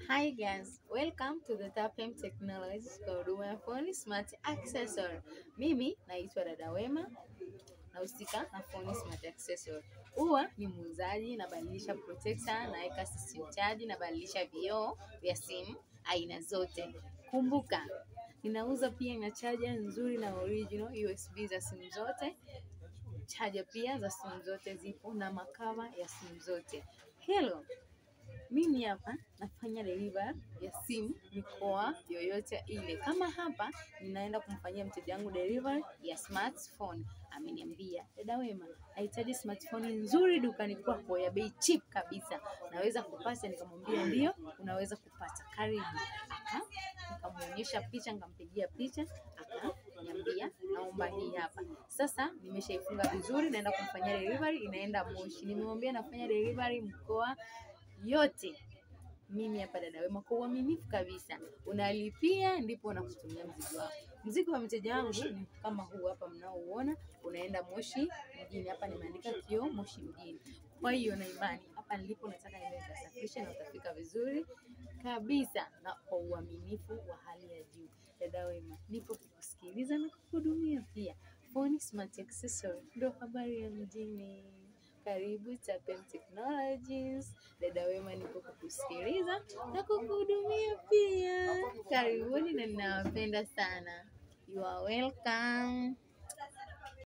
Hi guys, welcome to the Tapem Technologies kwa huduma ya phone smart accessory. Mimi naitwa Dada Wema, nahusika na phone smart accessory. Huwa ni muuzaji, nabadilisha protector, naweka system charge, nabadilisha vioo vya simu aina zote. Kumbuka, ninauza pia na charger nzuri na original USB za simu zote. Charger pia za simu zote zipo na makava ya simu zote. Hello. Mimi hapa nafanya delivery ya simu mikoa yoyote ile. Kama hapa ninaenda kumfanyia mteja wangu delivery ya smartphone. Ameniambia, "Dada Wema, nahitaji smartphone nzuri dukani kwako ya bei cheap kabisa. Naweza kupata?" Nikamwambia ndio, unaweza kupata. Karibu. Nikamuonyesha picha, nikampigia picha, akaniambia naomba hii hapa. Sasa nimeshaifunga vizuri, naenda kumfanyia delivery, inaenda Moshi. Nimemwambia nafanya delivery mkoa yote. Mimi hapa Dada Wema kwa uaminifu kabisa, unalipia ndipo nakutumia mzigo wako. Mzigo wa mteja wangu ni kama huu hapa mnaouona, unaenda Moshi mjini. Hapa nimeandika kioo Moshi mjini. Kwa hiyo na imani hapa nilipo nataka niende nikasafirishe na utafika vizuri kabisa na kwa uaminifu wa hali ya juu. Dada Wema nipo kukusikiliza na kukuhudumia pia. Phone smart accessory ndio habari ya mjini. Karibu Tapem Technologies. Dada Wema nipo kukusikiliza na kukuhudumia pia. Karibuni na ninawapenda sana. You are welcome.